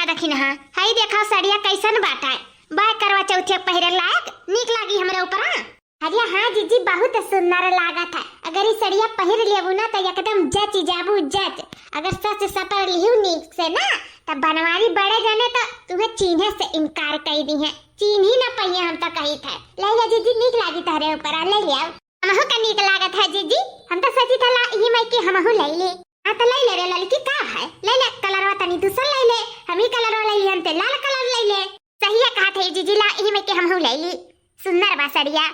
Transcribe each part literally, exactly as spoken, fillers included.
आ दखिनहा, हई देखा सड़िया कइसन बाटइ, बाय करवा चौथिया पहिरे लायक, नीक लागी हमरे ऊपर, हाँ? अरे हाँ जीजी, बहुत सुंदर लागत है। अगर ई सड़िया पहिर लेबू ना, त एकदम जच जाबू, जच। अगर सच सपर लिहू नीक से ना, त बनवारी बड़े जने त तुहे चीन्हे से इनकार कइ दिहे, चीन्ही ना पइहे, हम त कहित है। लइ ले जीजी, नीक लागी तहरे ऊपर, आ, लइ ले आओ। हमहू का नीक लागत है जीजी, हम त सोचित हला इही मइकी हमहू लइ ले। हाँ, त लइ ले रे ललकी, का है, लइ ले, कलरवा तनी दूसर लइ ले, हम ई कलरवा लइ लिहन, ते लाल कलर लइ ले। सहिया कहत है जीजी, ला इही मइकी हमहू लइ ली, सुंदर बा सड़िया।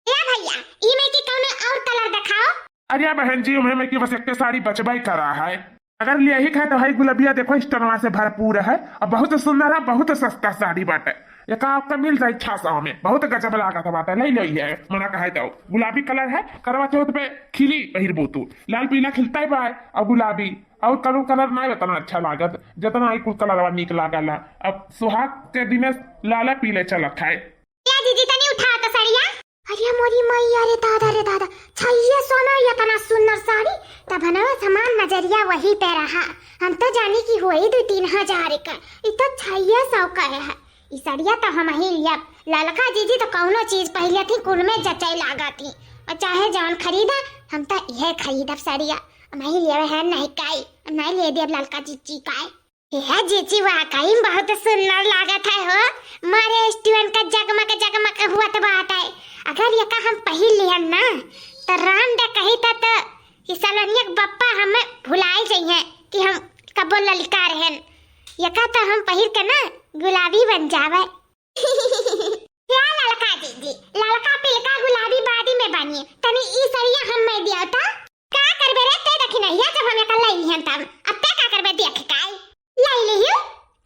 ए भइया, ई मइकी कउनो और कलर देखाओ। अरे बहन जी, उहे मइकी बस एक्के साड़ी बचबइ करा है। अगर लेही क है त हई गुलबिया देखो, स्टोनवा से भरपूर है, अउर बहुत सुंदर है, बहुत सस्ता साड़ी बाटे। एका आपका मिल जाई छह सौ में, बहुत गजब लागत बाटे, लइ लो ये, मना कहे तो। गुलाबी कलर है, करवा चौथ पे खिली पहिरबू तू, लाल पीला खिलतइ बा, अउर गुलाबी, अउर कउनो कलर नाहीं उतना अच्छा लागत, जितना ई कुल कलरवा नीक लागला। अब सुहाग के दिने लाला पीले चलत है। या जीजी, तनी उठा त सड़िया। अरे मोरी मइया रे दादा रे दादा, छइये सौ में एतना सुंदर साड़ी, तब हमार नजरिया वही पे रहा। हम त जानी कि होई दुइ तीन हजार क, ई त छइये सौ क है। ई सड़िया त हमही लियब, ललका जीजी त कउनो चीज पहिरे थी, कुल में जचइ लागा थी। अउर चाहे जउन खरीदा, हम त इहे खरीदब सड़िया, हमही लियब है, नाहीं काई, नाहीं ले देब ललका जीजी काई। हे जीजी, वाकई में बहुत सुंदर लागत है हो। मारे स्टोन का जगमग जगमग हुअत बाटे। अगर एका हम पहिर लिहन ना, त राम डकैत त, त ई सलोनिया के बप्पा हमें भुलाए जइहें कि हम कबो ललका रहन। एका त हम पहिर के ना गुलाबी बन जावे। या ललका जीजी, ललका पिलका गुलाबी बादी में बनिए, तनी ई सड़िया हम मैं दिया त। का करबे रे ते दखिनहिया, जब हम एका लइ लिहन तब, अब ते का करबे देख काई? लइ लिहियो?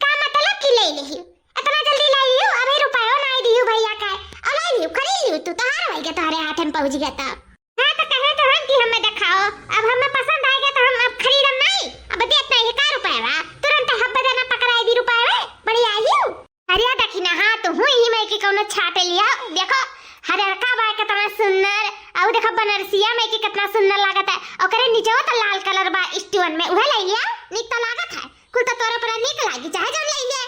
का मतलब कि लइ लिहियो? इतना जल्दी लइ लिहियो, अभी रुपयो नाहीं दिहियो भइया का, अउर लइ लिहियो, खरीद लिहियो तू, तोहार होइगा, तोहरे हाथ में पहुँच गया तब। हाँ, त कहे त हन कि हमें देखाओ, अब हमें पसंद आइगा त हम अब खरीदम नाहीं, अब देत नाहीं है का रुपया बा, तुरंत हब्बे देना पकड़ाई दी रुपया बा, बढ़िया आइयो। अरे दखिनहा, तुहू इही मइकी कउनो छाटे लिया, देखो हरियरका बा केतना सुंदर, अउ देखो बनरसिया मइकी केतना सुंदर लागत है, ओकरे नीचवा त लाल कलर बा स्टोन में, उहे लइ लिया, नीक त लागत है, कुल त तोरे पर नीक लागी, चाहे जउन लइ ले।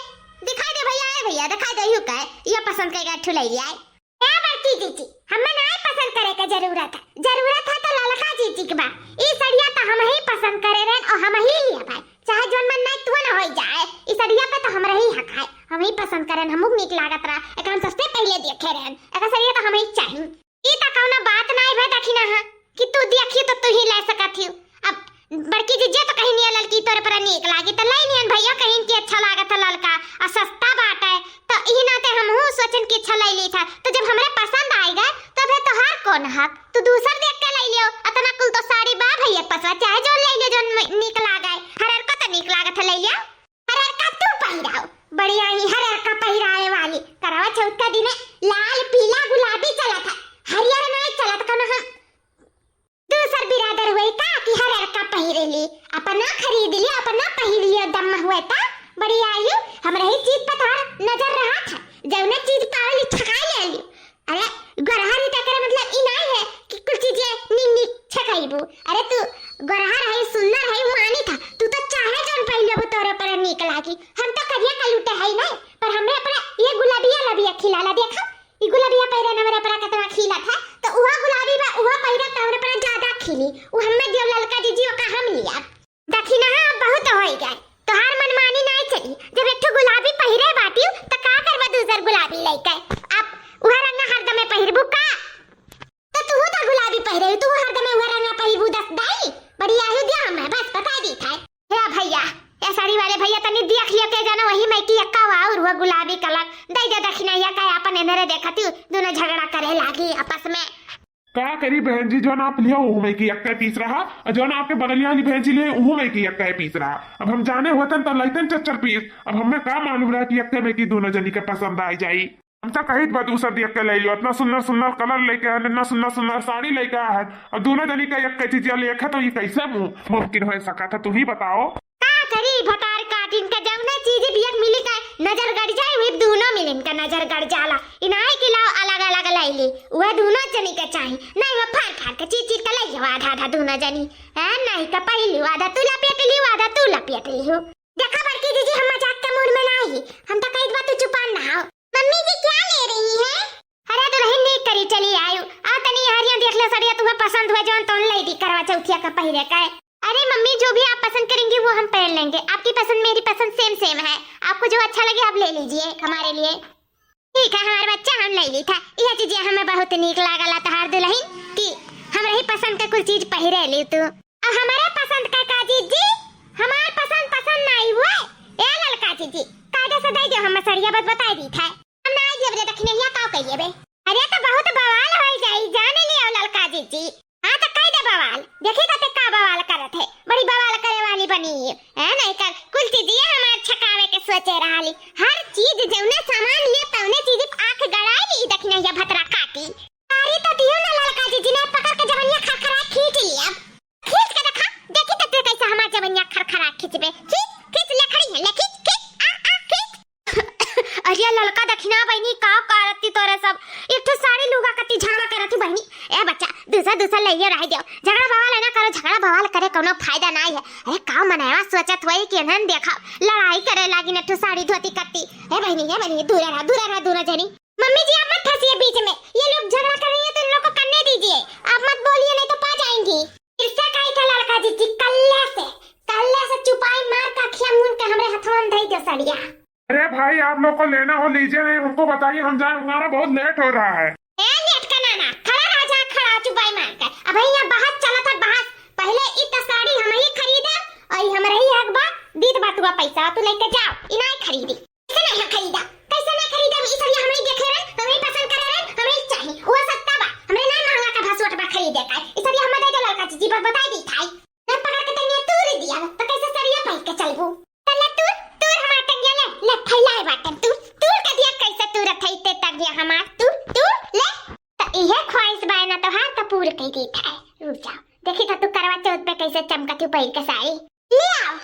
दिखाई दे भइया, ए भइया, दिखाई दे, यू कहे, ये पसंद कइगा, एक ठो लइ लिया। ए बड़की जीजी, हमें नाहीं पसंद करे के जरूरत है, जरूरत है त ललका जीजी के बा। ई सड़िया त हमही पसंद करे रहन अउर हमही लिया भाई, चाहे जउन मन नाहीं तुवन होइ जाए, ई सड़िया पे त हमरे ही हक है, हमही पसंद करेन, हमहू नीक लागत रहा, एका हम सबसे पहिले देखे रहन, एका सड़िया त हमही चाही। ई त कउनो बात नाहीं भे दखिनहा कि तू देखियो त तू ही लइ सकत हियो। अब बड़की जीजी त कहिन ये ललकी तोरे पर नीक लागी, त लइ लिहन, भइया कहिन कि अच्छा लागत है ललका, अउर सस्ता बाटे, त इही नाते हमहू सोचन कि अच्छा लइ ली था। त जब हमरे पसंद आइगा, तबे तोहार कउन हक? तू दूसर देख के लइ लियो, अतना कुल त साड़ी बा भइया पसंद, चाहे जउन लइ लियो, जउन म-, नीक लागे। हरियरका त नीक लागत है, लइ लियो। हरियरका तू पहिराओ, बढ़िया ही हरियरका पहिराए वाली। करवा चौथ का दिने लाल, पीला, गुलाबी चलत है, हरियर नाहीं चलत, कउनो हम दूसर बिरादर हुए का कि हरियरका पहिरे ली, अपना खरीद लियो, अपना पहिर लियो, दम हुए त बढ़िया आइयो, हमरे ही चीज पर तोहार नजर रहत है, जउने चीज पावे ली छकाई ले लियो। अरे, गोरहर ही त करे मतलब ई नाहीं है कि कुल चीजें नीक नीक छकइबू। अरे, तू गोरहर है, सुंदर है, मानी था, तू त चाहे जउन पहिर लेबू, तोरे पर नीक लागी। हम त करिया कलूटे है नाहीं, पर हमरे अपना ये गुलाबिया लबिया खिलाला, देखा, ई गुलाबिया पहिरे न हमरे पर केतना खिलत है, त उहा गुलाबी बा, उहा पहिरे त हमरे पर ज्यादा खिली। उ हमें दियो ललका जीजी, ओका हम लिया। दखिनहा, अब बहुत होइ गए, तोहार मनमानी नाहीं चली। जब एक ठो गुलाबी पहिरे बाटियो, त का करबा दूसर गुलाबी लइके? अब उहे रंगा हरदमे पहिरबू का? त तुहू त गुलाबी पहिरे, तुहू हरदमे उहे रंगा पहिरबू, दस दाई? बढ़िया ही दिया हमें, बस बताइ दी था। हे भइया, ए साड़ी वाले भइया, तनी देख लियो के जानो, वही मइकी एक्का वा अउर हुआ गुलाबी कलर। दइ दे दखिनहा, का आपन एनरे देखती, दुनो झगड़ा करे लागी आपस में। का करी बहन जी, जउन आप लियो, उहू मइकी एक्के पीस रहा, अउर जउन आपके बगलिया वाली बहन जी लिहे, उहू मइकी एक्के पीस रहा। अब हम जाने होतन त लइतन चच्चर पीस। अब हमें का मालूम रहा कि एक्के मइकी दुनो जनी के पसंद आइ जाई। हम त कहित बा दूसर देख के लइ लियो, इतना सुंदर सुंदर कलर लइके है, इतना सुंदर सुंदर साड़ी लइके है, अउर दुनो जनी का एक्के चीजिया लेखे त ई कइसे मु-, मुमकिन होइ सकत है, तू ही बताओ। का करी भतार काटिन का, जउने चीज बियक मिली का नजर गड़ जाए, वही दुनो मिलिन का नजर गड़ जाला। ई नाहीं कि लाओ अलग अलग लइ ली, उहे दुनो जनी के चाही। नाहीं, वो फाड़ फाड़ के चीर चीर के लइ लियो आधा आधा दुनो जनी। हैं, नाहीं का पहिर लियो आधा तू लपेट लियो, आधा तू लपेट लियो। देखा बड़की जीजी, हम मजाक के मुंह तो ले दी करवा चौथिया का पहिरे का है। अरे मम्मी, जो भी आप पसंद करेंगी वो हम पहन लेंगे। आपकी पसंद मेरी पसंद सेम सेम है, आपको जो अच्छा लगे आप ले लीजिए हमारे लिए। ठीक है हमार बच्चा, हम ले ली था। यह चीजें हमें बहुत नीक लागल तहार दुल्हन कि हमरे ही पसंद का कुल चीज पहिरे ली तू। अब हमारे पसंद का का जीजी, हमार पसंद पसंद नहीं हुए। ए ललका जीजी, कायदे से दे दो हम सड़िया, बस बताई दी था। हम ना देब रे दखिनहिया, का कहिए बे? अरे तो बहुत बवाल हो जाई, जान लियो ललका जीजी। हाँ तो कह दे बवाल, देखी तो ते का बवाल करत है, बड़ी बवाल करे वाली बनी है। ए नहीं कर कुल चीजिए हमार छकावे के सोचे रहली, हर चीज जौने सामान ले तौने चीज आंख गड़ाई ली दखिनहिया भतरा काटी। अरे तो दियो ना ललका जीजी, ने पकड़ के जबनिया खरखरा खींच लिया। खींच के देखा, देखी तो तू कैसे हमार जबनिया खरखरा खींचबे। खींच, खींच, ले खड़ी है, ले खींच, खींच, आ, आ, खींच। अरे ललका दखिना बहिनी, का करती तोरे सब? एक ठो साड़ी लुगा कती झगड़ा करती बहिनी। ए बच्चा, दूसर दूसर ले ये रह दियो। झगड़ा बवाल ना करो, झगड़ा बवाल करे कोनो फायदा नहीं है। अरे का मनवा सोचत होई कि इन्हन देखा लड़ाई करे लागी न ठो साड़ी धोती कती। ए बहिनी, ए बहिनी, दूर रहा, दूर रहा दोनों जनी। मम्मी जी आप मत फंसिए बीच में, ये लोग झगड़ा कर रही है तो इन लोग को करने दीजिए, आप मत बोलिए नहीं तो पा जाएंगी। इससे कही था ललका जीजी, कल्ले से, कल्ले से चुपाई मार का खिया मुन के हमरे हथवा में दे दे सड़िया। अरे भाई, आप लोग को लेना हो लीजिए, नहीं हमको बताइए, हम जाए, हमारा बहुत लेट हो रहा है। ए लेट का नाना, खड़ा रहा जहाँ खड़ा, चुपाई मार के। अब यहाँ बहस चलत है, बहस। पहले इ त साड़ी हम ही खरीदे, और ई हमरे ही हक बा, दीत बा तुआ पैसा, तू लेके जाओ, ई नहीं खरीदी। कैसे नहीं खरीदा, कैसे नहीं खरीदा? ई सड़िया हम ही देखे रहे, हम ही पसंद करे रहे, हम ही चाही, वो सस्ता बा, हमरे नहीं महंगा का भसोट बा खरीदे का। ई सड़िया हम दे दे ललका जीजी, बस बताई दी थाई। मैं पकड़ के तनिया तूर दिया, तो कैसे सड़िया पहन के चलबू? तो ले तूर, तूर हमार टंगिया ले, ले फैलाए बाटन तूर, तूर के दिया कैसे तूर थई ते टंगिया हमार, तूर, तूर, ले। तो इहे ख्वाहिश बाय ना तोहार तो पूर कई दी थाए। रुक जाओ, देखी तो तू करवा चौथ पे कैसे चमकत हूँ पहिर के साड़ी। ले आओ।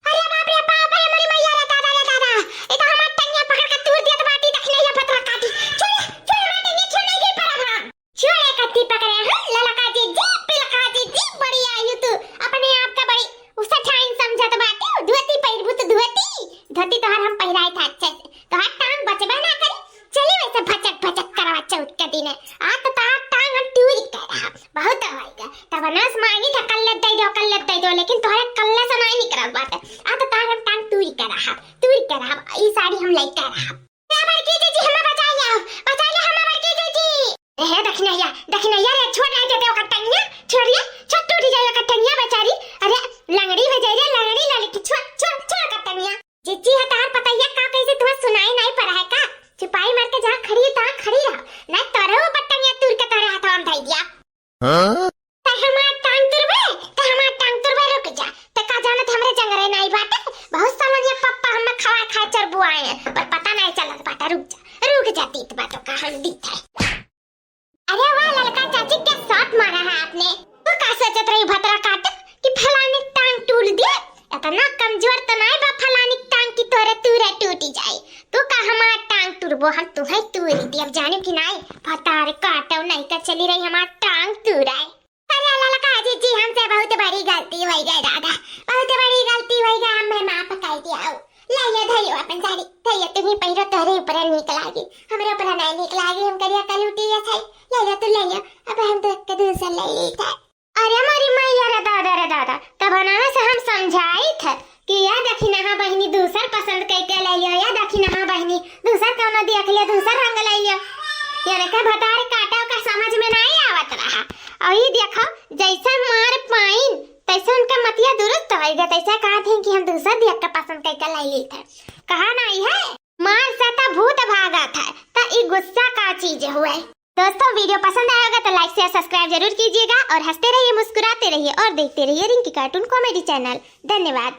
अरे बाप रे बाप रे, मोरी मैया रे दादा रे दादा, ये तो हमार टंगिया पकड़ के तूर दिया तो बाटी दखिनहिया भतरा काटी। छोड़, छोड़ हमार टंगिया, छोड़ नहीं गिर पड़ा हम। छोड़े कत्ती पकड़े, हाँ, ललका जीजी, पिलका जीजी, बड़ी आयु तू, अपने आप का बड़ी उसे झाइन समझत बाटे, धोती पहिरबू तो धोती, धोती तोहार हम पहिराए था अच्छे से, तोहार टांग बचबे ना करी, चली वैसे भचक भचक करवा चौथ के दिने, आ तो तोहार टांग हम टूरी के रहा, बहुत होइगा, तब नस मांगी था कल्ले दे दो, कल्ले दे दो, लेकिन तोहरे कल्ले से नहीं निकलत बाटे, आ तो तोहार हम टांग टूरी के रहा, टूरी के रहा, ई साड़ी हम लेके रहा। ए बड़की जीजी, हमें बचा लिया, बचा लिया हमें बड़की जीजी। ए, हे दखिनहिया, दखिनहिया रे, छोड़ रहे देते ओकर टंगिया, छोड़ ले, छोड़ टूट जाए ओकर टंगिया बेचारी। अरे, लंगड़ी हो जाए रे, लंगड़ी ललकी, छोड़, छोड़, छोड़ ओकर टंगिया। जीजी, हतार पतैया का कैसे तुम्हें सुनाई नहीं पड़ा है का? चुपाई मार के जहाँ खड़ी है, तहाँ खड़ी रहो, नहीं तोरे ऊपर टंगिया तूर के तोरे हाथवा में धई दिया। हाँ? त हमार टांग तुरबे, त हमार टांग तुरबे, रुक जा। त का जानत हमरे जंगरे नाई बाटे? बहुत सालन ये पप्पा हमें खवा खा चरबुआए हैं, पर पता नहीं चलत बाटे। रुक जा, रुक जा, दीत बाटो का हम दीत है। अरे वाह ललका चाची, क्या साथ मारा है आपने। तू का सोचत रही भतरा काट कि फलानी टांग टूट दिए? इतना कमजोर तो नहीं बा फलानी टांग की तोरे तूरे टूटी जाए। तू का हमार टांग तुरबो, हम तुहे तूरी दियब, जाने कि नाई? भतार काटो नहीं का चली रही हमार टांग तुराए। अरे ललका जीजी, हमसे बहुत बड़ी गलती होई गई दादा, बहुत बड़ी गलती होई गई, हमें माफ कर दिया। ले ये धैयो अपन साड़ी, धैयो तुम्ही पहिरो, तोहरे ऊपर नीक लागी, हमरे ऊपर नहीं नीक लागी, हम करिया कलूटी ये थाई। ले ले तू ले ले, अब हम देख के दूसर ले ली था। अरे मोरी मैया रे दादा रे दादा, तब हनवे से हम समझाई थे कि या देखी नहा बहिनी दूसर पसंद कइके ले लियो, या देखी नहा बहिनी दूसर कौनो देख लियो, दूसर रंग ले लियो। याने के भतार काटा ओकर समझ में नहीं आवत रहा। और ये देखो, जैसे मार पाइन तैसे उनका मतिया दुरुस्त होइगा, तैसे कहा थे कि हम दूसर देख के पसंद कइके ले ली थे। कहा नहीं है, मार से त भूत भागत है, त ई गुस्सा का चीज हुए। दोस्तों, वीडियो पसंद आया होगा तो like, share, subscribe जरूर कीजिएगा और हंसते रहिए, मुस्कुराते रहिए और देखते रहिए रिंकी cartoon comedy channel। धन्यवाद।